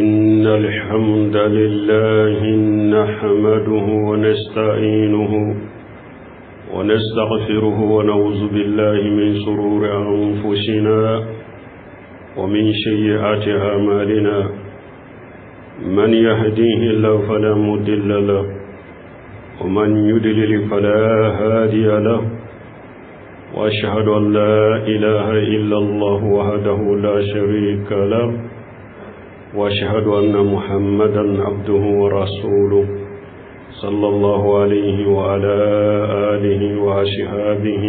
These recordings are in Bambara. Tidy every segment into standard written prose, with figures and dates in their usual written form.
إن الحمد لله نحمده ونستعينه ونستغفره ونعوذ بالله من شرور أنفسنا ومن سيئات أعمالنا. من يهديه الله فلا مضل له ومن يضلل فلا هادي له، وأشهد أن لا إله إلا الله وحده لا شريك له، وأشهد أن محمدا عبده ورسوله صلى الله عليه وعلى آله وأصحابه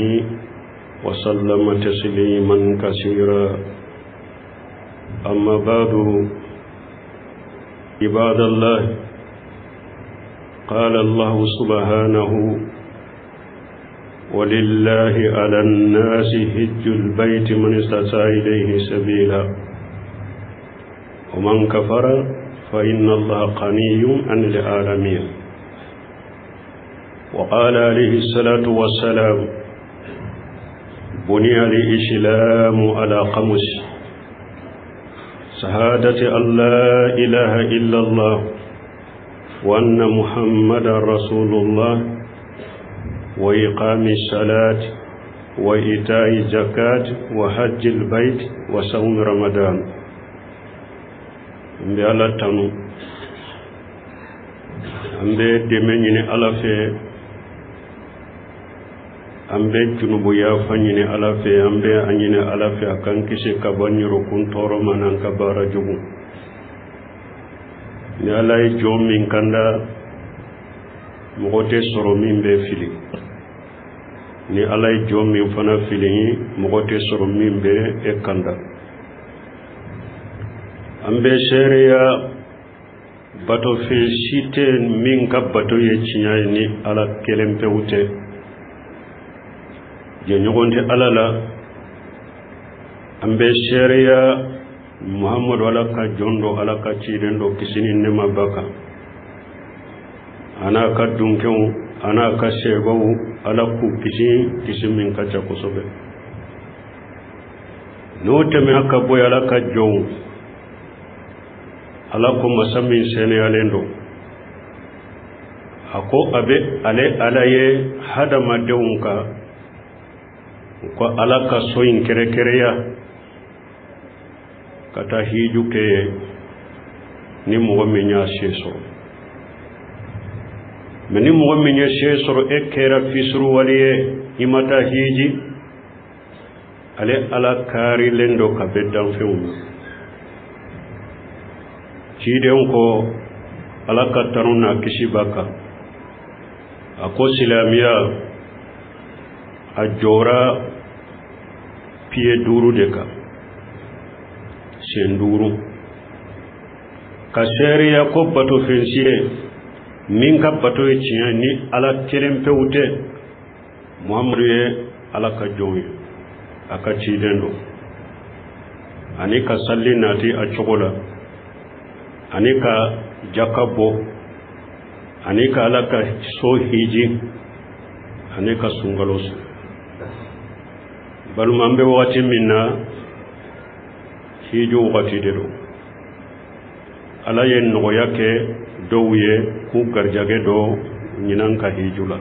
وسلم تسليما كثيرا. أما بعد، عباد الله، قال الله سبحانه: ولله على الناس حج البيت من استطاع إليه سبيلا ومن كفر فإن الله غني عن العالمين. وقال عليه الصلاة والسلام: بني الإسلام على خمس: شهادة أن لا إله إلا الله وأن محمدا رسول الله، وإقام الصلاة وإيتاء الزكاة وحج البيت وصوم رمضان. N bɛ Ala tanu, an bɛ dɛmɛ ɲini Ala fɛ, an bɛ junubu yafa ɲini Ala fɛ, an bɛ a ɲini Ala fɛ a k'an kisi ka bɔ ɲɔrɔkun tɔɔrɔ ma n'an ka baara jugu. Ni Ala ye jɔn min kanda, mɔgɔ tɛ sɔrɔ min bɛ fili. Ni Ala ye jɔn min fana fili, mɔgɔ tɛ sɔrɔ min bɛ e kanda. An bɛ seereya batofɛn si tɛ min ka bato ye tiɲɛ ye ni Ala kelen pewu tɛ. Jɛɲɔgɔn tɛ Ala la. An bɛ seereya Muhamadu Ala ka jɔn dɔ, Ala ka ciden dɔ, kisi ni nɛɛma b'a kan, a n'a ka dunkɛw, a n'a ka sɛbaw, Ala k'u kisi kisi min ka ca kosɛbɛ. N'o tɛmɛna ka bɔ yen, Ala ka jɔnw, Ala ko masa min sɛnɛyalen don, a ko a bɛ ale Ala ye hadamadenw kan u ka Ala ka so in kɛrɛkɛrɛya ka taa hiju kɛ yen ni mɔgɔ min y'a se sɔrɔ. Mɛ ni mɔgɔ min ye se sɔrɔ, e kɛra fisuruwale ye, i ma taa hiji, ale Ala kaarilen don ka bɛ danfɛnw na. Ciden ko, Ala ka tanu n'a kisi b'a kan, a ko silamɛya a jɔra piye 5 de kan, sen 5, ka seereya ko batofɛn si ye min ka bato ye tiɲɛ ni Ala kelen pewu tɛ, Muhamadu ye Ala ka jɔn ye, a ka ciden don, ani ka sali nati a cogo la, ani ka jaka bɔ, ani ka Ala ka so hiji, ani ka sunkalo sun. Balima, an bɛ wagati min na, hiji wagati de don. Ala ye nɔgɔya kɛ dɔw ye k'u garijɛgɛ dɔ ɲinan ka hiju la.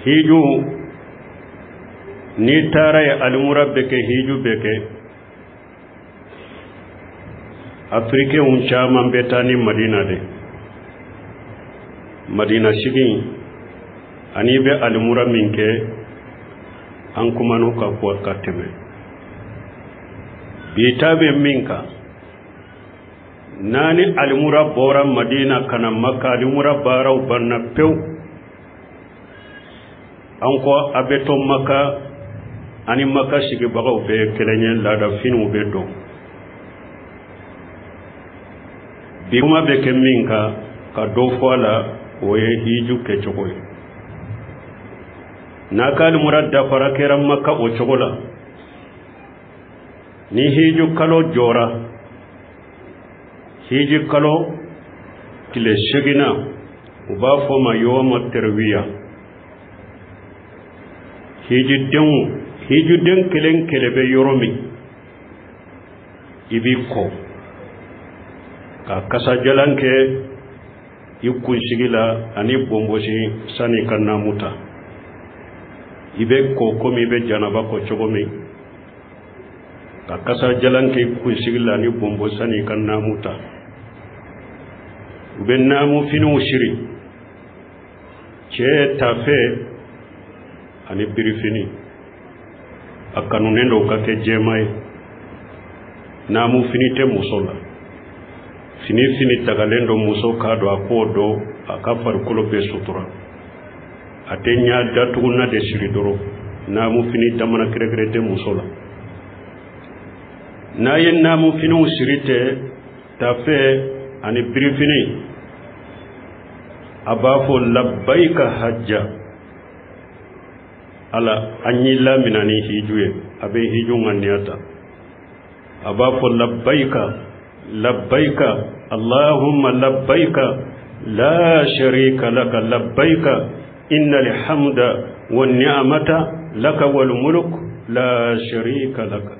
Hiju, n'i taara ye, alimura bɛ kɛ, hiju bɛ kɛ. Afirikɛnw caman bɛ taa ni Madina de, Madina sigi ani i bɛ alimura min kɛ, an kuman'o kan ka tɛmɛ. Bi ta bɛ min kan, n'a ni alimura bɔra Madina ka na Maka, alimura baaraw banna pewu. An ko a bɛ to Maka, ani Maka sigibagaw bɛɛ ye kelen ye, laadafiniw bɛ don. Bi kuma bɛ kɛ min kan, ka dɔ fɔ a la, o ye hiju kɛcogo ye. N'a ka alimura dafara kɛra Maka o cogo la, ni hiju kalo jɔra, hiji kalo tile seginna, u b'a fɔ ma yɔma tɛrɛwiya, hijiden kelen kelen bɛ yɔrɔ min, I b'i ko ka kasajalan kɛ i kunsigi la ani bonbosi sani i ka naamu ta. I bɛ ko komi i bɛ janaba ko cogo min, ka kasajalan kɛ i kunsigi la ani bonbo sani i ka naamu ta. U bɛ naamu finiw siri, cɛ ye tafe ani birifini, a kanunen don ka kɛ jɛma ye. Naamu fini tɛ muso la. Fini fini dagalen don muso k'a don, a k'o don a ka farikolo bɛɛ sutura, a tɛ ɲɛ datugunna de siri dɔrɔn. Naamu fini damana kɛrɛkɛrɛ tɛ muso la. N'a ye naamu finiw siri tɛ, tafe ani birifini, a b'a fɔ labbayika hajja, Ala, an y'i lamina ni hiju ye. A bɛ hiju ŋaniya ta, a b'a fɔ labbayika, labbayika, allahumma labbayika, la sharika laka labbayika, innal hamda wa ni'mata laka wal mulk, la sharika laka.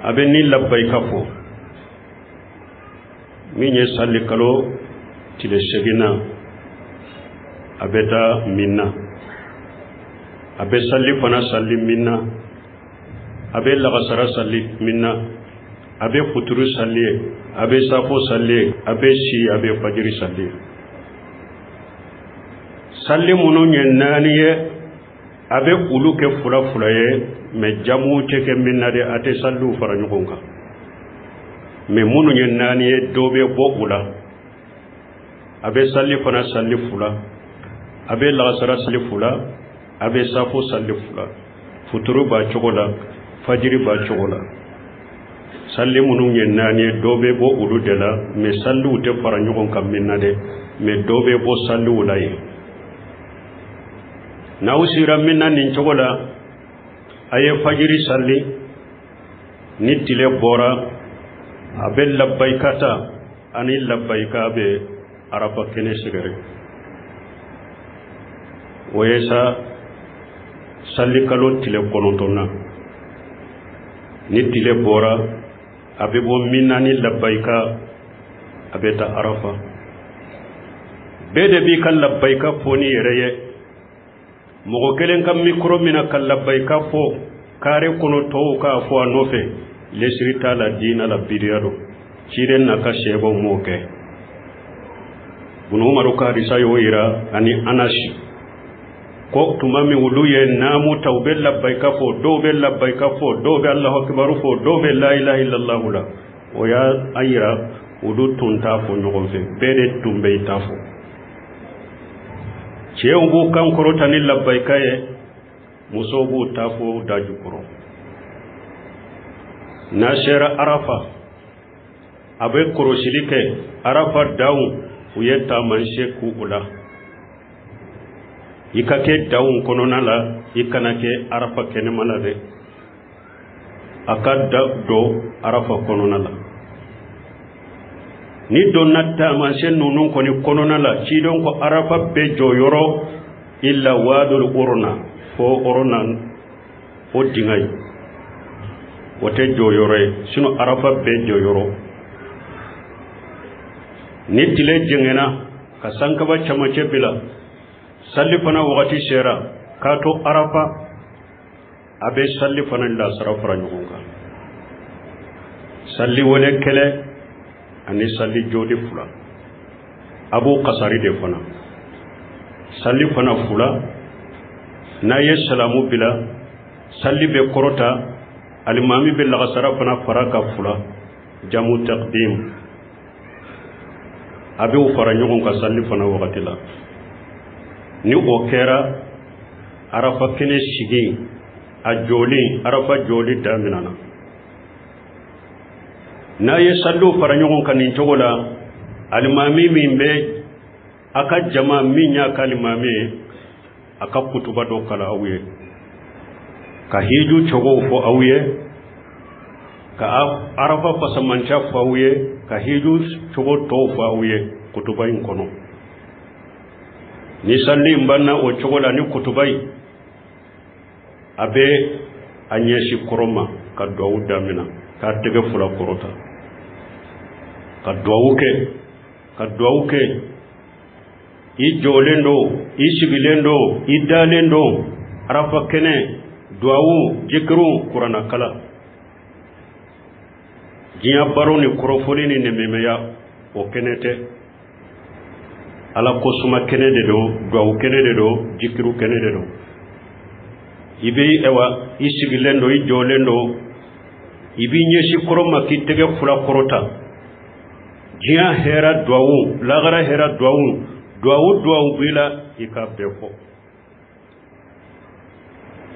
A bɛ ni labbayika fɔ min ye sali kalo tile seginna, a bɛ taa Mina, a bɛ sali fana sali Mina, a bɛ lagasara sali Mina, a bɛ futuru sali ye, a bɛ safo sali ye, a bɛ si, a bɛ fajiri sali ye. Sali minnu ye naani ye, a bɛ olu kɛ fila fila ye, mɛ jamu tɛ kɛ Mina dɛ, a tɛ saliw fara ɲɔgɔn kan. Mɛ minnu ye naani ye, dɔ bɛ bɔ u la. A bɛ sali fana sali fila, a bɛ lagasara sali fila, a bɛ safo sali fila, futuru b'a cogo la, fajiri b'a cogo la. Sali minnu ye naani ye, dɔ bɛ bɔ olu de la, mɛ saliw tɛ fara ɲɔgɔn kan Mina dɛ, mɛ dɔ bɛ bɔ saliw la yen. N'aw sera Mina nin cogo la, a ye fajiri sali. Ni tile bɔra, a bɛ labbayika ta ani labbayika, bɛ Arafa kɛnɛ sɛgɛrɛ. O ye sa salikalo tile kɔnɔntɔnna. Ni tile bɔra, a bɛ bɔ Mina ni labbayika, a bɛ taa Arafa. Bɛɛ de b'i ka labbayika fɔ n'i yɛrɛ ye. Mɔgɔ kelen ka mikoro minɛ ka labbayika fɔ kare kɔnɔ, tɔw k'a fɔ a nɔfɛ, lesiri t'a la diina la, bidiya don. Ciden n'a ka sahabaw m'o kɛ. Bunu Umaru ka hadisa y'o yira ani Anasi ko tuma min olu ye naamu ta, u bɛ labbayika fɔ, dɔw bɛ labbayika fɔ, dɔw bɛ Alahu akibaru fɔ, dɔw bɛ la ilaha illallahu la. O y'a yira olu tun t'a fɔ ɲɔgɔn fɛ, bɛɛ de tun bɛ i ta fɔ. Cɛw b'u kan kɔrɔta ni labbayika ye, musow b'u ta fɔ da jukɔrɔ. N'a sera Arafa, a bɛ kɔrɔsili kɛ. Arafa danw, u ye taamasiyɛn k'u la, i ka kɛ danw kɔnɔna la, i kana kɛ Arafa kɛnɛma la dɛ, a ka da don Arafa kɔnɔna la. Ni donna taamasiyɛn ninnu kɔni kɔnɔna la, cidenw ko Arafa bɛɛ jɔyɔrɔ illa wadul urna, fo urna o dingɛ ye, o tɛ jɔyɔrɔ ye, sinon Arafa bɛɛ jɔyɔrɔ. Ni tile jɛngɛnna ka sankaba camancɛ bila, sali fana wagati sera, k'a to Arafa, a bɛ sali fana ni lasara fara ɲɔgɔn kan, sali wele kelen ani sali joli fila. A b'o kasari de fana sali fana fila. N'a ye salamu bila, sali bɛ kɔrɔta, alimami bɛ lagasara fana fara ka fila, jamu takdim, a b'o fara ɲɔgɔn kan sali fana wagati la. Ni o kɛra, Arafa kɛnɛ sigi a jɔli, Arafa jɔli daminɛna. N'a ye saliw fara ɲɔgɔn kan nin cogo la, alimami min bɛ a ka jama min y'a ka alimami ye, a ka kutuba dɔ kalan aw ye, ka hiju cogow fɔ aw ye, ka Arafa fasamanca fɔ aw ye, ka hiju cogo tɔw fɔ aw ye kutuba in kɔnɔ. Ni sali in banna o cogo la ni kutuba in, a bɛ a ɲɛsin kɔrɔn ma ka duwawu damina. K'a tɛgɛ fila kɔrɔta ka duwawu kɛ, ka duwawu kɛ. I jɔlen don, i sigilen don, i dalen don, arafa kɛnɛ, duwawu, jikiru, kuranna kalan, diɲɛ baro ni kɔrɔfɔli ni nɛmɛmɛya, o kɛnɛ tɛ. Ala ko suma kɛnɛ de don, duwawu kɛnɛ de don, jikiru kɛnɛ de don. I bɛ ɛwa, i sigilen don, i jɔlen don, i b'i ɲɛsin kɔrɔn ma k'i tɛgɛ fila kɔrɔta. Diɲɛ hɛrɛ duwawu, lagara hɛrɛ duwawu, duwawu duwawu b'i la, i k'a bɛɛ fɔ.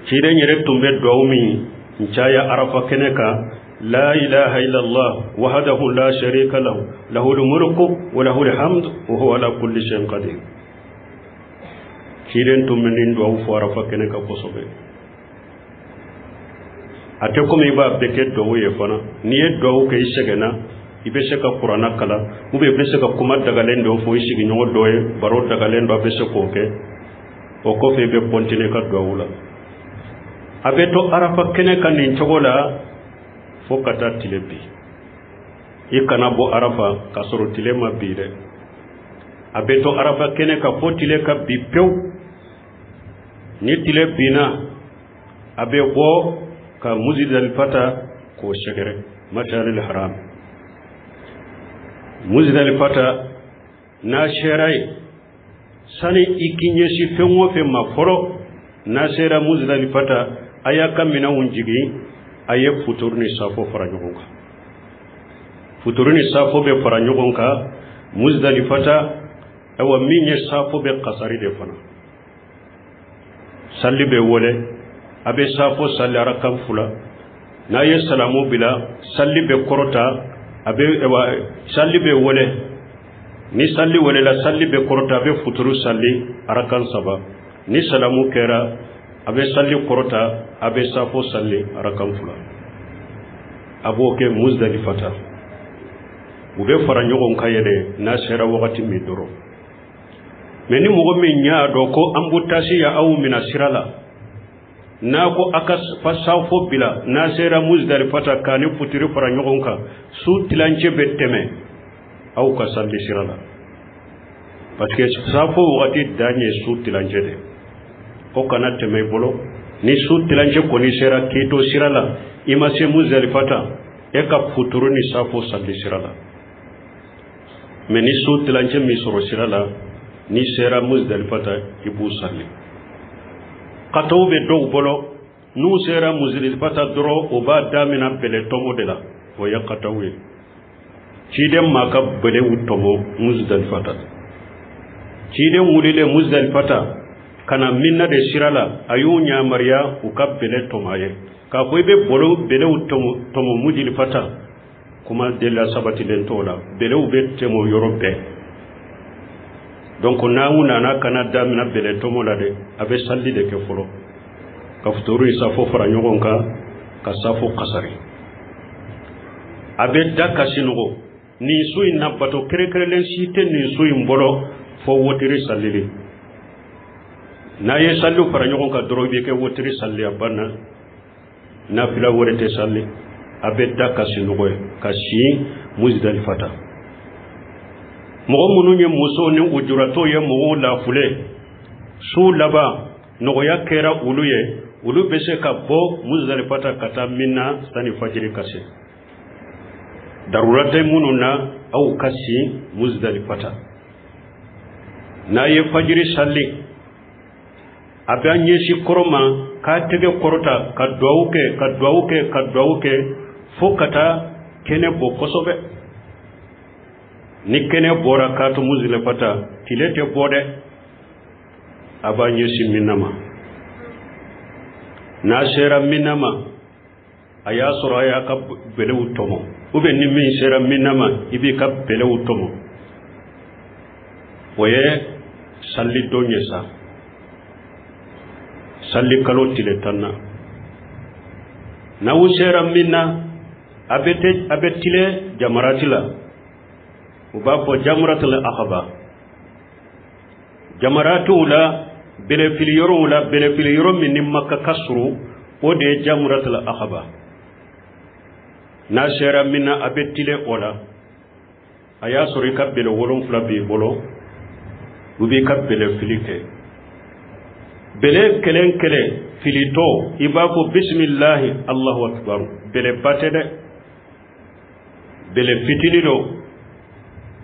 Ciden yɛrɛ tun bɛ duwawu min caya arafa kɛnɛ kan: la ilaha illallah wahdahu la sharika lahu, lahul mulku wa lahul hamd wa huwa ala kulli shay'in qadir. Ciden tun bɛ nin duwawu fɔ arafa kɛnɛ kan kosɛbɛ. A tɛ komi i b'a bɛɛ kɛ duwawu ye fana. N'i ye duwawu kɛ, i sɛgɛnna, i bɛ se ka kuranna kalan, ou bien i bɛ se ka kuma dagalen dɔ fɔ i sigiɲɔgɔn dɔ ye, baro dagalen dɔ, a bɛ se k'o kɛ. O kɔfɛ, i bɛ continuer ka duwawu la. A bɛ to arafa kɛnɛ kan nin cogo la fo ka taa tile bin. I kana bɔ arafa k'a sɔrɔ tile ma bin dɛ. A bɛ to arafa kɛnɛ kan fo tile ka bin pewu. Ni tile binna, a bɛ bɔ ka Muzidalifata k'o sɛgɛrɛ, masharil haram. Muzidalifata n'a sera yen, sani i k'i ɲɛsin fɛn o fɛn ma fɔlɔ, n'a sera Muzidalifata, a y'a ka minɛnw jigin, a ye futuru ni safo fara ɲɔgɔn kan. Futuru ni safo bɛ fara ɲɔgɔn kan Muzidalifata. Ayiwa, min ye safo bɛ kasari de fana, salli bɛ wele, a bɛ safo salli arakan fila. N'a ye salamu bila, salli bɛ kɔrɔta, a bɛ ayiwa, salli bɛ wele. Ni salli welela, salli bɛ kɔrɔta, a bɛ futuru salli arakan saba. Ni salamu kɛra, a bɛ salli kɔrɔta, a bɛ safo salli arakan fila. A b'o kɛ Muzdalifata. U bɛ fara ɲɔgɔn kan yɛrɛ n'a sera wagati min dɔrɔn. Mɛ ni mɔgɔ min y'a dɔn ko embouteillage y'aw minɛ sira la, n'a ko a ka safo bila, n'a sera Muzdalifata k'a ni futiri fara ɲɔgɔn kan, su tilancɛ bɛ tɛmɛ, aw ka salli sira la, parce que safo wagati dan ye su tilancɛ de. O kana tɛmɛ i bolo. Ni su tilancɛ kɔni sera k'i to sira la, i ma se Muzdalifata, e ka futuru ni safo salli sira la. Mɛ ni su tilancɛ min sɔrɔ sira la, n'i sera Muzdalifata, i b'u salli. Kataw bɛ dɔw bolo, n'u sera Muzdalifata dɔrɔn, u b'a damina bɛlɛ tɔmɔ de la. O ye kataw ye. Ciden maa ka bɛlɛw tɔmɔ Muzdalifata. Ciden wulilen Muzdalifata ka na Mina de sira la, a y'u yamaruya u ka bɛlɛ tɔmɔ a ye. K'a fɔ i bɛ bolo bɛlɛw tɔmɔ Muzdalifata, kuma delila sabatilen t'o la. Bɛlɛw bɛ tɛmɛ yɔrɔ bɛɛ. Donc n'aw nana, kana damina bɛlɛ tɔmɔ la dɛ. A bɛ salli de kɛ fɔlɔ, ka futuru ni safo fara ɲɔgɔn kan, ka safo kasari. A bɛ da ka sinɔgɔ. Nin su in na, bato kɛrɛnkɛrɛnlen si tɛ nin su in bolo fo wotiri sallili. N'a ye salliw fara ɲɔgɔn kan dɔrɔn, i bɛ kɛ wotiri salli, a banna, nafila wɛrɛ tɛ salli. A bɛ da ka sinɔgɔ ye ka si Muzdalifata. Mɔgɔ minnu ye musow ni ujuratɔw ye, mɔgɔw lafule su laban, nɔgɔya kɛra olu ye, olu bɛ se ka bɔ Muzdalifata ka taa Mina sani fajiri ka se. Darura tɛ minnu na, aw ka si Muzdalifata. N'a ye fajiri salli, a bɛ an ɲɛsin kɔrɔn ma k'a tɛgɛ kɔrɔta ka duwawu kɛ, ka duwawu kɛ, ka duwawu kɛ, fo ka taa kɛnɛ bɔ kosɛbɛ. Ni kɛnɛ bɔra k'a to Muzdalifata, tile tɛ bɔ dɛ, a b'a ɲɛsin Mina ma. N'a sera Mina ma, a y'a sɔrɔ a y'a ka bɛlɛw tɔmɔ, ou bien ni min sera Mina ma, i b'i ka bɛlɛw tɔmɔ. O ye salli don ye sa, salli kalo tile 10 na. N'aw sera Mina, a bɛ tile jamarati la, u b'a fɔ jamuratul akaba. Jamaratiw la, bɛlɛfili yɔrɔw la, bɛlɛfili yɔrɔ min ni Maka ka surun, o de ye jamuratul akaba. N'a sera min na, a bɛ tilen o la. A y'a sɔrɔ i ka bɛlɛ 7 b'i bolo, u b'i ka bɛlɛ fili kɛ. Bɛlɛ kelen kelen filitɔ, i b'a fɔ bisimilahi Allahu akbar. Bɛlɛba tɛ dɛ, bɛlɛ fitini don,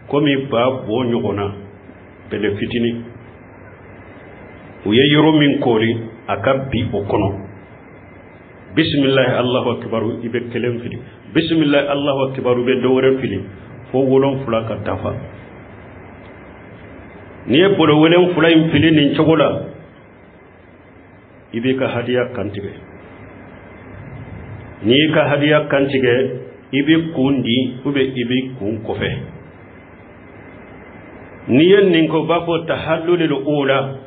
komi ba bo ɲɔgɔn na, bɛlɛ fitini. U ye yɔrɔ min koori, a ka bi o kɔnɔ. Bisimilahi Allahu akbar, i bɛ kelen fili. Bisimilahi Allahu akbar, i bɛ dɔ wɛrɛ fili fo 7 ka dafa. N'i ye bolo 7 in fili nin cogo la, i b'i ka hadiya kantigɛ. N'i y'i ka hadiya kantigɛ, i b'i kun di ou bien i b'i kun kɔfɛ. N'i ye nin kɛ, u b'a fɔ tahallulil ula.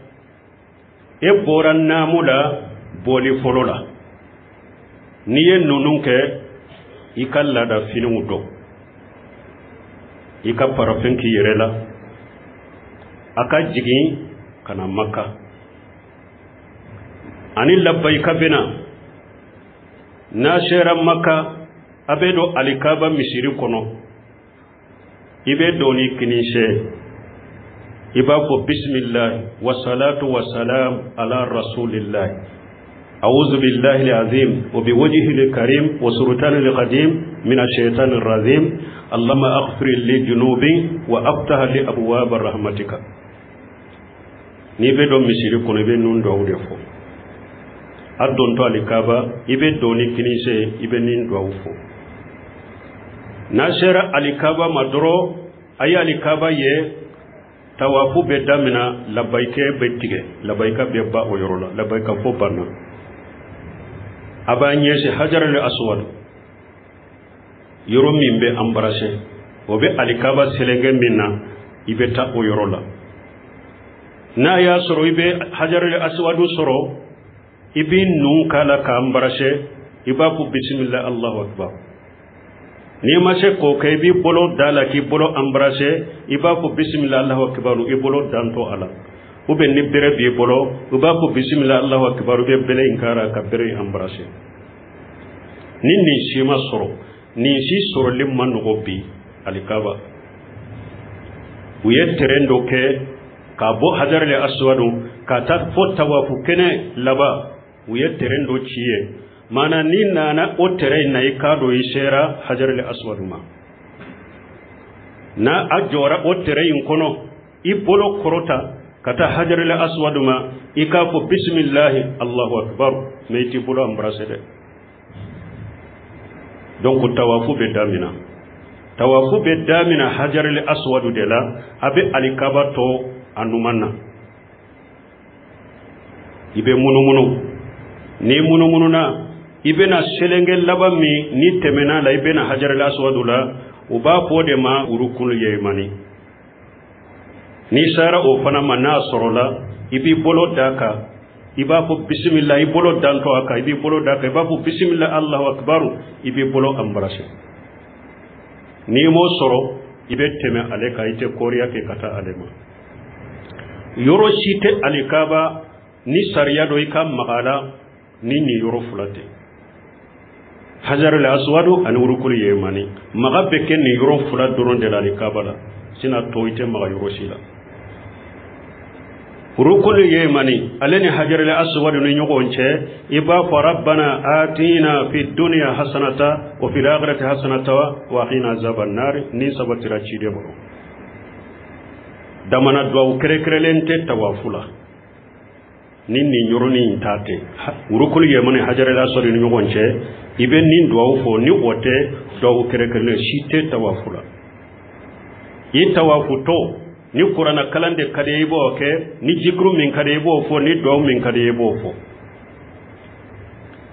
E bɔra naamu la bɔli fɔlɔ la. N'i ye ninnu kɛ, i ka laada finiw dɔn, i ka parafɛn k'i yɛrɛ la, a ka jigin ka na Maka. Ani labayika bɛ na. N'a sera Maka, a bɛ don alikaba misiri kɔnɔ. I bɛ don ni kinisɛ, i b'a fɔ bisimilahi wasalatu wasalam ala rasulillahi. أعوذ بالله العظيم وبوجهه الكريم وسلطانه القديم من الشيطان الرجيم. اللهم اغفر لي ذنوبي وأفتح لي أبواب رحمتك. N'i bɛ don misiri kɔnɔ, i bɛ nun duwawu de fɔ. A dontɔ alikaba, i bɛ don ni kinisɛ, i bɛ nin duwawu fɔ. N'a sera alikaba ma dɔrɔn, a ye alikaba ye, tawafu bɛ damina, labayikɛ bɛ tigɛ, labayika bɛ ban o yɔrɔ la, labayika fɔ banna. A b'a ɲɛsin hajarul aswad, yɔrɔ min bɛ embrasser, o bɛ alikaba selenge min na, i bɛ taa o yɔrɔ la. N'a y'a sɔrɔ i bɛ hajarul aswad sɔrɔ, i b'i nun k'a la k'a embrasser, i b'a fɔ bisimila Allahu akbar. N'i ma se k'o kɛ, i b'i bolo da la k'i bolo embrasser, i b'a fɔ bisimila Allahu akbar, i bolo dantɔ a la. Ou bien ni bere b'i bolo, i b'a fɔ bisimila Allahu akbar, i bɛ bere in k'a la ka bere in embrasser. Ni nin si ma sɔrɔ, nin si sɔrɔli ma nɔgɔ bi alikaba. U ye terrain dɔ kɛ k'a bɔ hajarul aswad ka taa fo tawafu kɛnɛ laban, u ye terrain dɔ ci yen. Maana n'i nana o terrain in na, i k'a dɔn i sera hajarul aswad ma. N'a a jɔra o terrain in kɔnɔ, i bolo kɔrɔta ka taa hajarul aswad ma, i k'a fɔ bisimilahi Allahu akbar, mais i t'i bolo embrasser dɛ. Donc tawafu bɛ damina. Tawafu bɛ damina hajarul aswad de la, a bɛ alikaba tɔ a numan na. I bɛ munumunu. N'i munumununa, i bɛna selenge laban min n'i tɛmɛna la, i bɛna hajarul aswad la, u b'a fɔ o de ma urukulu yemani. N'i sera o fana ma, n'a sɔrɔla, i b'i bolo d'a kan, i b'a fɔ bisimila, i bolo dantɔ a kan, i b'i bolo d'a kan, i b'a fɔ bisimila Allahu akbar, i b'i bolo embrasser. N'i m'o sɔrɔ, i bɛ tɛmɛ ale kan, i tɛ kɔriya kɛ ka taa ale ma. Yɔrɔ si tɛ alikaba ni sariya dɔ i ka maga la ni nin yɔrɔ fila tɛ. Hajarul aswad ani urukulu yemani, maga bɛ kɛ nin yɔrɔ fila dɔrɔn de la alikaba la, sinon tɔ i tɛ maga yɔrɔ si la. Urukulu yemani ale ni hajarul aswad ni ɲɔgɔn cɛ, i b'a fɔ rabbana atina fi dunya hasanata wa fil akhirati hasanata wa qina azaban nar. Ni sabatira ciden bolo. Damana duwawu kɛrɛnkɛrɛnlen tɛ tawafu la ni nin yɔrɔnin in ta tɛ. Urukulu yemani hajarul aswad ni ɲɔgɔn cɛ, i bɛ nin duwawu fɔ, ni o tɛ duwawu kɛrɛnkɛrɛnlen si tɛ tawafu la. I tawafu tɔ, ni kuranna kalan de ka di i b'o kɛ, ni jikuru min ka di i b'o fɔ, ni duwawu min ka di i b'o fɔ.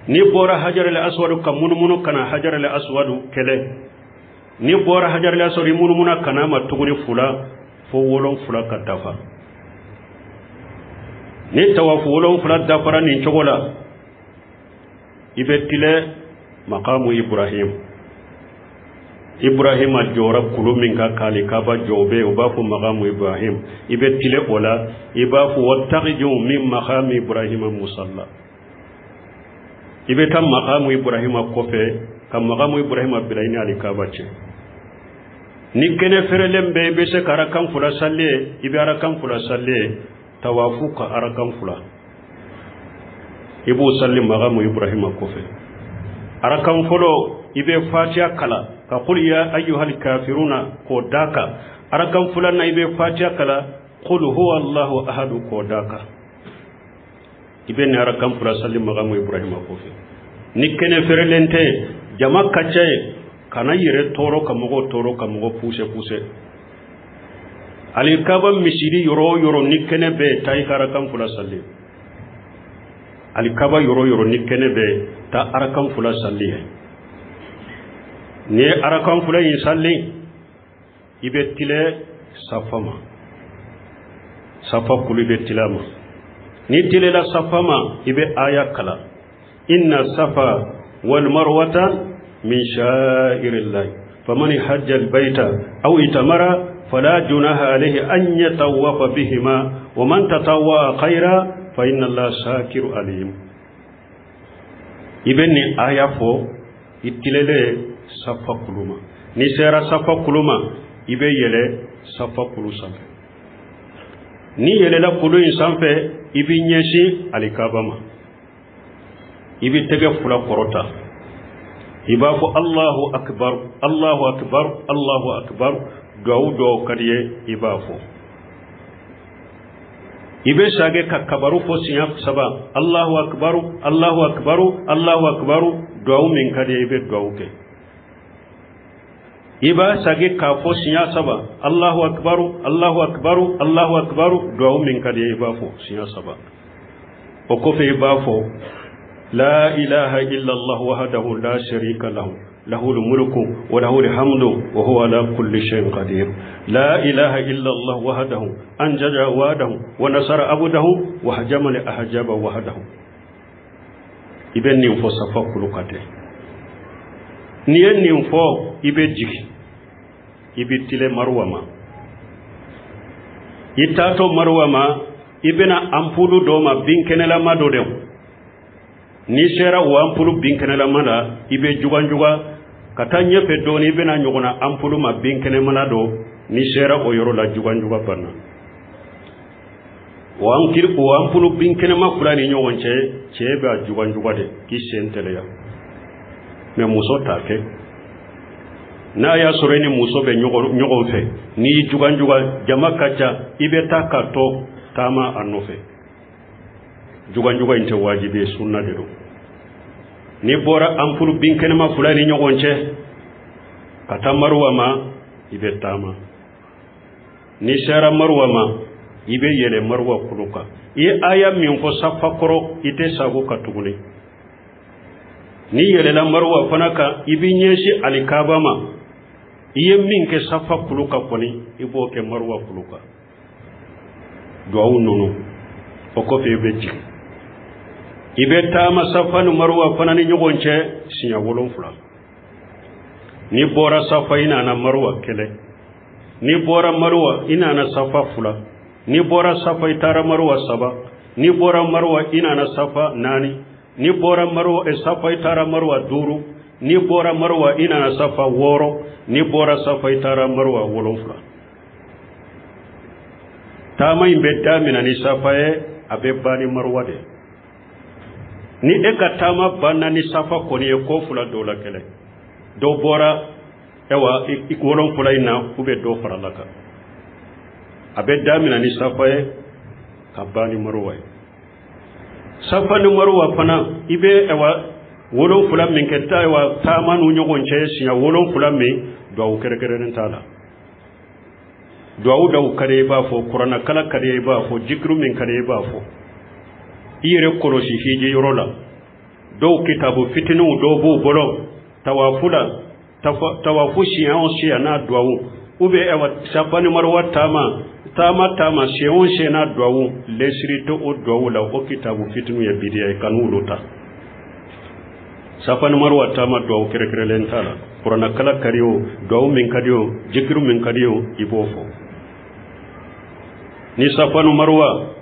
N'i bɔra hajarul aswad ka munumunu ka na hajarul aswad kɛlɛ, n'i bɔra hajarul aswad i munumuna ka na ma tuguni fila fo 7 ka dafa. Ni tawafu 7 dafara nin cogo la, i bɛ tile makamu Ibrahim. Ibrahima jɔra kulu min kan k'ale kaba jɔ, o bɛ yen, u b'a fɔ makamu Ibrahim. I bɛ tile o la, i b'a fɔ wattakhidhu min makami Ibrahima musalla. I bɛ taa makamu Ibrahima kɔfɛ Ka magamu Ibrahima bila i ni alikaba cɛ. Ni kɛnɛ fɛrɛlen bɛ, i bɛ se ka arakan 2 sali, i bɛ arakan 2 sali, tawafu ka arakan 2, i b'o sali magamu Ibrahima kɔfɛ. Arakan fɔlɔ, i bɛ fatiya kala ka qul ya ayyuhal kafiruna k'o d'a kan. Arakan filanan, i bɛ fatiya kala, qul huwa allahu ahadu k'o d'a kan. I bɛ nin arakan 2 sali magamu Ibrahima kɔfɛ. Ni kɛnɛ fɛrɛlen tɛ, jama ka ca ye, kana yɛrɛ tɔɔrɔ ka mɔgɔw tɔɔrɔ ka mɔgɔ puse puse. Alikaba misiri yɔrɔ o yɔrɔ ni kɛnɛ bɛ yen, taa i ka arakan 2 sali. Alikaba yɔrɔ o yɔrɔ ni kɛnɛ bɛ yen, taa arakan 2 sali ye. N'i ye arakan 2 in sali, i bɛ tile safa ma. Safa kulu i bɛ tile a ma. N'i tilela safa ma, i bɛ aya kalan. Inna safa wal marwata min sha'irillahi faman hajja albayta aw itamara fala junaha alayhi an yatawafa bihima wa man tatawwa khayra fa inna allaha shakiru alim. I bɛ nin aya fɔ i tilelen safa kulu ma. N'i sera safa kulu ma, i bɛ yɛlɛ safa kulu sanfɛ. N'i yɛlɛla kulu in sanfɛ, i b'i ɲɛsin alikaba ma. I bɛ tɛgɛ 2 kɔrɔta. I b'a fɔ Allahu akbar, Allahu akbar, Allahu akbar. Duwawu duwawu ka di ye, i b'a fɔ. I bɛ sage ka kabaru fɔ siɲɛ 3. Allahu akbar, Allahu akbar, Allahu akbar. Duwawu min ka di ye, i bɛ duwawu kɛ. I b'a sage k'a fɔ siɲɛ 3. Allahu akbar, Allahu akbar, Allahu akbar. Duwawu min ka di ye, i b'a fɔ siɲɛ 3. O kɔfɛ i b'a fɔ la ilaha illallah wahdahu la sharika lahu lahul mulku wa lahul hamdu wa huwa ala kulli shay'in qadir. La ilaha illallah wahdahu anjaza wa'dahu wa nasara abdahu wa hajama li ahjaba wahdahu. I bɛ nin fɔ safa kulu kan ten. N'i ye nin fɔ, i bɛ jigin, i bɛ tile Marwa ma. I taatɔ Marwa ma, i bɛna anpulu dɔ ma, binkɛnɛlama dɔ dɛ. N'i sera o anpulu binkɛnɛlama la, i bɛ juganjugan ka taa ɲɛfɛ dɔɔnin, i bɛna ɲɔgɔnna anpulu ma binkɛnɛmana dɔ. N'i sera o yɔrɔ la, juganjugan banna. O anpulu binkɛnɛma 2 ni ɲɔgɔn cɛ, cɛ b'a juganjugan de k'i sen teliya. Mɛ muso t'a kɛ. N'a y'a sɔrɔ i ni muso bɛ ɲɔgɔn fɛ, n'i y'i juganjugan, jama ka ca, i bɛ taa ka to taama a nɔfɛ. Juganjugan in tɛ wajibi ye, sunna de don. N'i bɔra anpulu binkɛnɛma 2 ni ɲɔgɔn cɛ ka taa Marwa ma, i bɛ taama. N'i sera Marwa ma, i bɛ yɛlɛ Marwa kulu kan. I ye aya min fɔ safa kɔrɔ, i tɛ sago ka tuguni. N'i yɛlɛla Marwa fana kan, i b'i ɲɛsin alikaba ma. I ye min kɛ safa kulu kan kɔni, i b'o kɛ Marwa kulu kan. Duwawu ninnu, o kɔfɛ i bɛ jigin. I bɛ taama safa ni Marwa fana ni ɲɔgɔn cɛ siɲɛ 7. N'i bɔra safa, i nana Marwa 1. N'i bɔra Marwa, i nana safa 2. N'i bɔra safa, i taara Marwa 3. N'i bɔra Marwa, i nana safa 4. N'i bɔra Marwa, safa, i taara Marwa 5. N'i bɔra Marwa, i nana safa 6. N'i bɔra safa, i taara Marwa 7. Taama in bɛ daminɛ ni safa ye, a bɛ ban ni Marwa de ye. Ni e ka taama banna ni safa kɔni ye, ko 2 dɔ la kɛlɛ. Dɔ bɔra ayiwa i 7 in na, u bɛ dɔ fara la kan. A bɛ daminɛ ni safa ye ka ban ni Marwa ye. Safa ni Marwa fana, i bɛ ayiwa 7 min kɛ, ayiwa taama n'u ɲɔgɔn cɛ siɲɛ 7 min, duwawu kɛrɛnkɛrɛnnen t'a la. Duwawu dɔw ka di i b'a fɔ, kuranɛkala ka di i b'a fɔ, jikiru min ka di i b'a fɔ. I yɛrɛ kɔlɔsi hiji yɔrɔ la. Dɔw kitabu fitininw dɔw b'u bolo, tawafu la, tawafu siɲɛ o siɲɛ n'a duwawu, ou bien ayiwa safa ni Marwa taama, taama taama siɲɛ o siɲɛ n'a duwawu, lɛsiri tɛ o duwawu la, o kitabu fitininw ye bidiya ye, kan'olu ta. Safa ni Marwa taama duwawu kɛrɛnkɛrɛnlen t'a la. Kuranɛkala ka di o, duwawu min ka di o, jikiru min ka di o, i b'o fɔ. Ni safa ni Marwa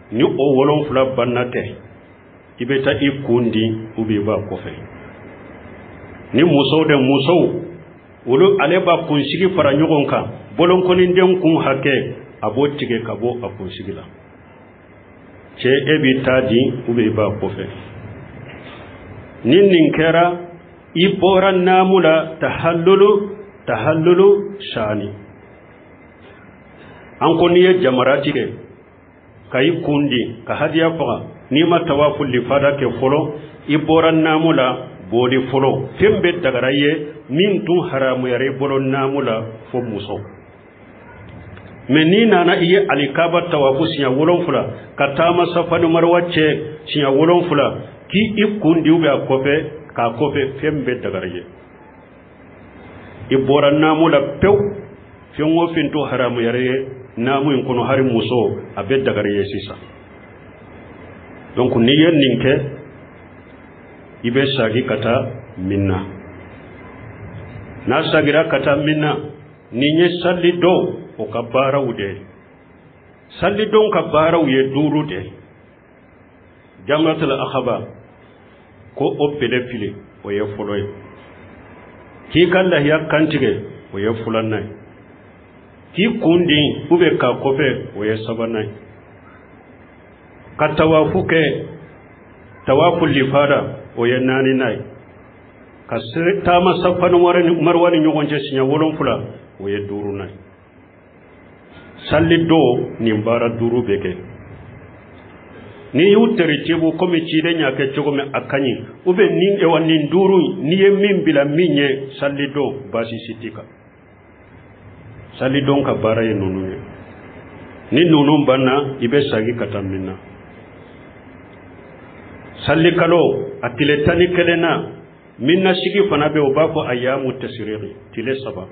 ni o 7 banna tɛ, i bɛ taa i kun di, ou bien i b'a kɔfɛ. Ni musow de, musow olu ale b'a kunsigi fara ɲɔgɔn kan, bolonkɔniden kun hakɛ a b'o tigɛ ka bɔ a kunsigi la. Cɛ, e b'i ta di ou bien i b'a kɔfɛ. Ni nin kɛra, i bɔra naamu la, tahallulu sani. An ko n'i ye jamarati kɛ ka i kun di ka hadiya faga, n'i ma tawafu lifada kɛ fɔlɔ, i bɔra naamu la bɔli fɔlɔ. Fɛn bɛɛ dagara i ye min tun haramuyara i bolo naamu la fo muso. Mɛ n'i nana i ye alikaba tawafu siɲɛ 7, ka taama Safa ni Marwa cɛ siɲɛ 7, k'i i kun di ou bien a kɔfɛ k'a kɔfɛ, fɛn bɛɛ dagara i ye. I bɔra naamu la pewu. Fɛn o fɛn to haramuyara ye naamu in kɔnɔ, hari muso, a bɛ dagara i ye sisan. Donc n'i ye nin kɛ, i bɛ sagi ka taa Minna. N'a sagira ka taa Minna, nin ye salidon o ka baaraw de ye. Salidon ka baaraw ye 5 de ye. Jamratul Akhaba ko o bele fili, o ye fɔlɔ ye. K'i ka lahiya kantigɛ, o ye filanan ye. K'i kun di ou bien k'a kɔfɛ, o ye sabanan ye. Ka tawafu kɛ, tawafu lifada, o ye naaninan ye. Ka taama Safa ni Marwa ni ɲɔgɔn cɛ siɲɛ 7, o ye duurunan ye. Sali don nin baara 5 bɛ kɛ. N'i y'u teritibu komi ciden y'a kɛ cogo min, a ka ɲi. Ou bien ni ewa nin 5, n'i ye min bila min ɲɛ sali don, baasi si t'i kan. Salidon ka baara ye ninnu ye. Ni ninnu banna, i bɛ sagi ka taa min na. Salikalo a tile 11 na, min na sigi fana bɛ, o b'a fɔ ayamu tasiriki, tile 3.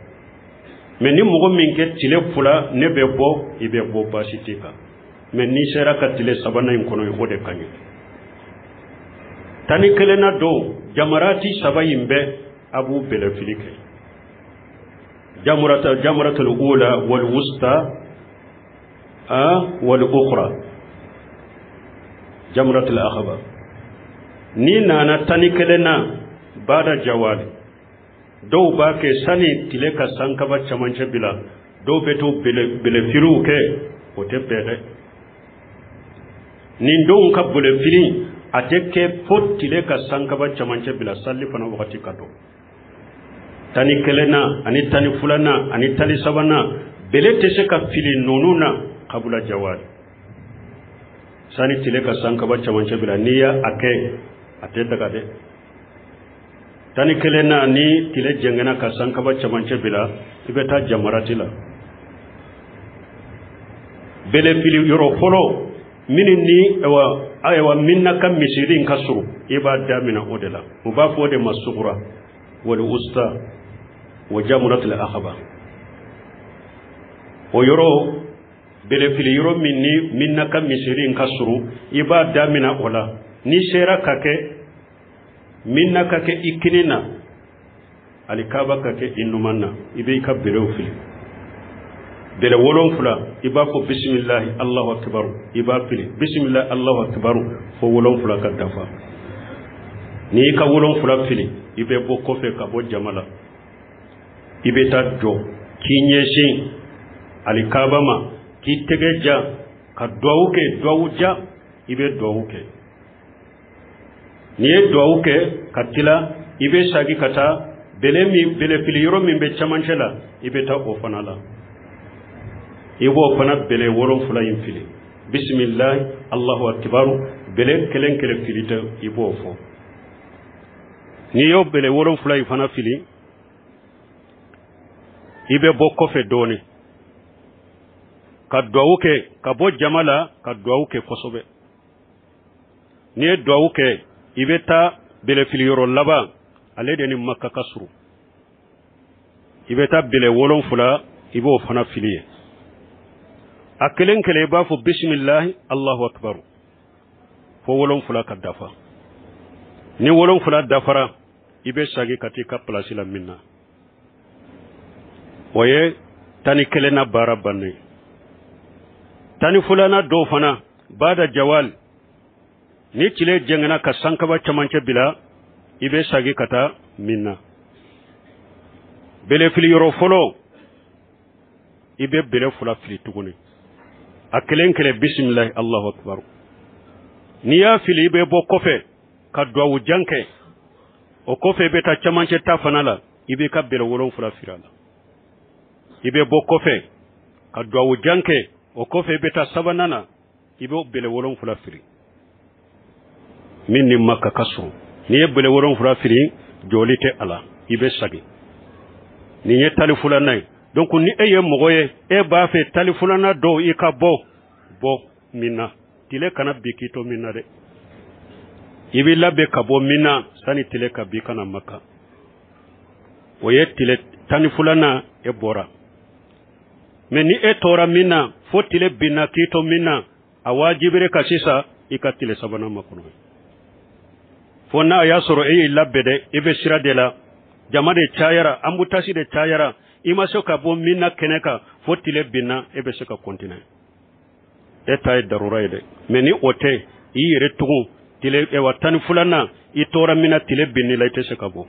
Mɛ ni mɔgɔ min kɛ tile 2, ne bɛ bɔ, i bɛ bɔ, baasi t'i kan. Mɛ n'i sera ka tile sabanan in kɔnɔ, o de ka ɲi. 11 na don, jamarati 3 in bɛɛ a b'u bɛlɛfili kɛ. Jamrata, jamratul ula wal wusta wal ukhra, jamratul akhaba. Ni nana 11 na, bada jawali, dɔw b'a kɛ sani tile ka sankaba camancɛ bila, dɔw bɛ to bɛlɛfiliw kɛ, o tɛ bɛn dɛ. Nin denw ka bɛlɛfili a tɛ kɛ fo tile ka sankaba camancɛ bila, sali fana wagati ka dɔn. 11 na ani 12 nan ani 13 nan, bɛlɛ tɛ se ka fili ninnu na kabula jawali, sani tile ka sankaba camancɛ bila. N'i y'a a kɛ, a tɛ daga dɛ. 11 na, ni tile jɛngɛnna ka sankaba camancɛ bila, i bɛ taa jamarati la. Bɛlɛfili yɔrɔ fɔlɔ minnu ni ayiwa ayiwa min na ka misiri in ka surun, i b'a daminɛ o de la. U b'a fɔ o de ma sugura wal wusta wa jamratul akhaba. O yɔrɔ bɛlɛfili yɔrɔ min ni min na ka misiri in ka surun, i b'a daminɛ o la. N'i sera ka kɛ min na ka kɛ i kini na, alikaba ka kɛ i numan na, i bɛ i ka bɛlɛw fili, bɛlɛ 7. I b'a fɔ bisimilahi Alahu akibaru, i b'a fili, bisimilahi Alahu akibaru, fo 7 ka dafa. N'i y'i ka 7 fili, i bɛ bɔ kɔfɛ ka bɔ jama la, i bɛ taa jɔ k'i ɲɛsin alikaba ma, k'i tɛgɛ ja ka duwawu kɛ, duwawu ja, i bɛ duwawu kɛ. N'i ye duwawu kɛ ka tila, i bɛ sagi ka taa bɛlɛ min, bɛlɛfili yɔrɔ min bɛ camancɛ la, i bɛ taa o fana la, i b'o fana bɛlɛ 7 in fili, bisimilahi Alahu akibaru, bɛlɛ kelen kelen fili tɛ, i b'o fɔ. N'i y'o bɛlɛ 7 in fana fili, i bɛ bɔ kɔfɛ dɔɔnin ka duwawu kɛ, ka bɔ jama la ka duwawu kɛ kosɛbɛ. N'i ye duwawu kɛ, i bɛ taa bɛlɛfili yɔrɔ laban, ale de ni Maka ka surun, i bɛ taa bɛlɛ 7, i b'o fana fili ye. A kelen kelen i b'a fɔ bisimilahi Alahu akibaru fo 7 ka dafa. Ni 7 dafara, i bɛ sagi ka t'i ka pilasi la min na. O ye 11 na baara bannen. 12nan dɔw fana, bada jawal, ni tile jɛngɛnna ka sankaba camancɛ bila, i bɛ sagi ka taa min na. Bele fili yɔrɔ fɔlɔ, i bɛ bele fila fili tuguni, a kelen kelen, bisimilahi, Allahu akbar. N'i y'a fili, i bɛ bɔ kɔfɛ ka duwawu jan kɛ. O kɔfɛ, i bɛ taa camancɛ ta fana la, i b'i ka bele 7 fili a la. I bɛ bɔ kɔfɛ ka duwawu jan kɛ. O kɔfɛ, i bɛ taa sabanan na, i b'o bele 7 fili min ni Maka ka surun. N'i ye bele 7 fili, jɔli tɛ a la, i bɛ segin. Nin ye tali filanan ye. Donc ni e ye mɔgɔ ye, e b'a fɛ tali filanan dɔw, i ka bɔ Mina, tile kana bi k'i to Mina dɛ. I b'i labɛn ka bɔ Mina sani tile ka bi ka na Maka. O ye tile 12nan, e bɔra. Mais ni e tora Mina fo tile binna k'i to Mina, a wajibire ka sisan i ka tile sabanan makɔnɔ, fo n'a y'a sɔrɔ e y'i labɛn dɛ, i bɛ sira de la, jama de cayara, embouteillage de cayara, i ma se ka bɔ Mina kɛnɛ kan fo tile binna, e bɛ se ka continuer, e ta ye darura ye dɛ. Mais ni o tɛ, i yɛrɛ tugun tile ewa 12nan, i tora Mina, tile binni la, i tɛ se ka bɔ.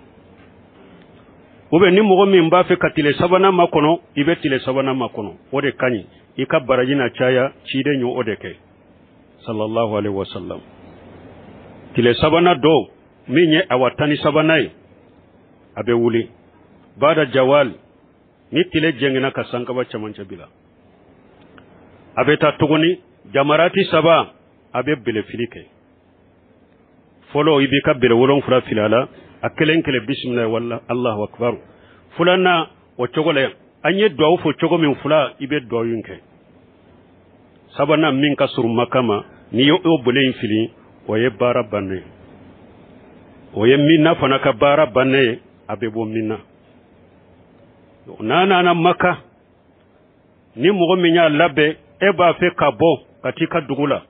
Ou bien ni mɔgɔ min b'a fɛ ka tile sabanan makɔnɔ, i bɛ tile sabanan makɔnɔ, o de ka ɲi, i ka baraji na caya. Ciden y'o de kɛ, sallallahu alaihi wasallam. Tile sabanan dɔw min ye awa 13nan ye, a bɛ wuli bada jawal, ni tile jɛngɛnna ka sankaba cɛmancɛ bila, a bɛ taa tuguni jamarati saba, a bɛ belefili kɛ. Fɔlɔ, i b'i ka bele 7 fili a la, a kelen kelen, bisimilahi wala Allahu akbar. Filanan, o cogo la, an ye duwawu fɔ cogo min fila, i bɛ duwawu in kɛ. Sabanan min ka surun Maka ma, n'i ye o bele in fili, o ye baara bannen ye, o ye Mina fana ka baara bannen ye. A bɛ bɔ Mina n'a nana Maka. Ni mɔgɔ min y'a labɛn, e b'a fɛ ka bɔ ka t'i ka dugu la,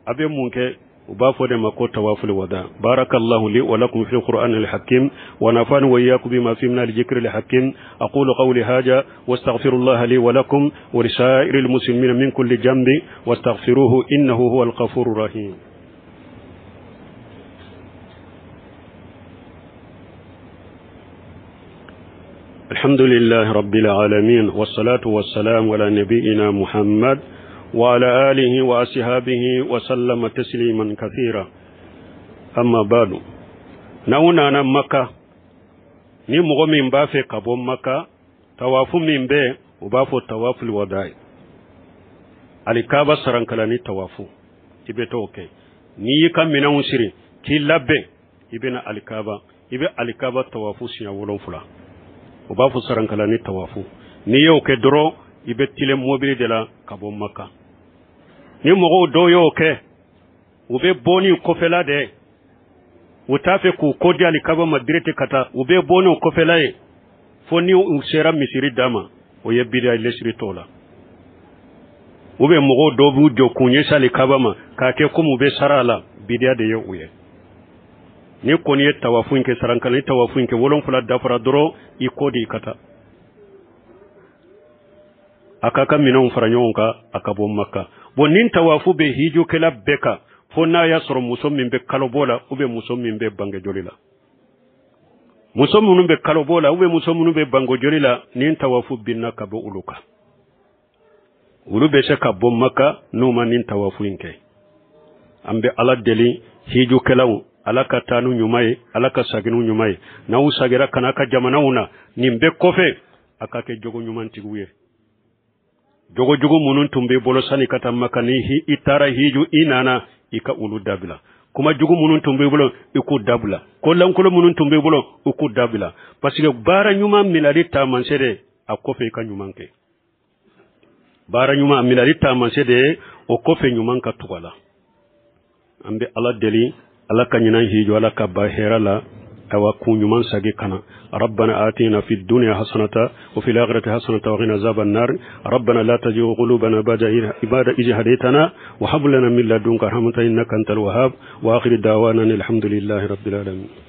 a bɛ mun kɛ? U b'a fɔ de ma ko tawaful wada. Barakallahu li wa lakum fil qur'an al hakim wa nafani wa iyyakum bima fi min al dhikri al hakim. Aqulu qawli hadha wa astaghfirullah li wa lakum wa li sa'iril muslimin min kulli janbi wastaghfiruhu innahu huwal ghafurur rahim. الحمد لله رب العالمين، والصلاة والسلام على نبينا محمد وعلى آله وأصحابه وسلم تسليما كثيرا. أما بعد، n'aw nana Maka, ni mɔgɔ min b'a fɛ ka bɔ Maka, tawafu min bɛ, u b'a fɔ tawaful wada'i, alikaba sarankalani tawafu, i bɛ t'o kɛ. N'i y'i ka minɛnw siri k'i labɛn, i bɛ na alikaba, i bɛ alikaba tawafu siɲɛ 7, u b'a fɔ sarankalani tawafu. N'i y'o kɛ dɔrɔn, i bɛ tilen mobili de la ka bɔ Maka. Ni mɔgɔw dɔw y'o kɛ, u bɛ bɔ ni kɔfɛla de, u t'a fɛ k'u kɔ di alikaba ma direct ka taa, u bɛ bɔ n'o kɔfɛla ye fo ni u sera misiri da ma, o ye bidiya, lesiri t'o la. U bɛ mɔgɔw dɔw b'u jɔ k'u ɲɛsin alikaba ma k'a kɛ komi u bɛ sara a la, bidiya de ye u ye. Ni kɔni ye tawafu in kɛ, sarankalani tawafu in kɛ, 7 dafara dɔrɔn, i kɔ di i ka taa, a k'a ka minɛnw fara ɲɔgɔn kan, a ka bɔ Maka. Bon, nin tawafu bɛ hijukɛla bɛɛ kan, fo n'a y'a sɔrɔ muso min bɛ kalobɔ la ou bien muso min bɛ bangejoli la. Muso minnu bɛ kalobɔ la ou bien muso minnu bɛ bangejoli la, nin tawafu binna ka bɔ olu kan. Olu bɛ se ka bɔ Maka n'u ma nin tawafu in kɛ. An bɛ Ala deli, hijukɛlaw, Ala ka taa n'u ɲuman ye, Ala ka segin n'u ɲuman ye. N'aw sagira ka n'a ka jamanaw na, nin bɛɛ kɔfɛ, a ka kɛ jogo ɲumantigiw ye. Jogojugu minnu tun b'i bolo sani ka taa Maka, ni i taara hiju, i nana, i ka olu dabila. Kuma jugu minnu tun b'i bolo, i k'u dabila. Ko lankolon minnu tun b'i bolo, i k'u dabila, parce que baara ɲuman minali taamasere, a kɔfɛ i ka ɲuman kɛ. Baara ɲuman minali taamasere de ye, o kɔfɛ ɲuman ka tugu a la. An bɛ Ala deli, Ala ka ɲinan hiju, Ala ka ba hɛrɛ la, awa kun ɲuman sagi kana. ربنا آتنا في الدنيا حسنة وفي الآخرة حسنة وقنا عذاب النار. ربنا لا تزغ قلوبنا بعد إذ هديتنا وهب لنا من لدنك رحمة إنك أنت الوهاب. وآخر دعوانا الحمد لله رب العالمين.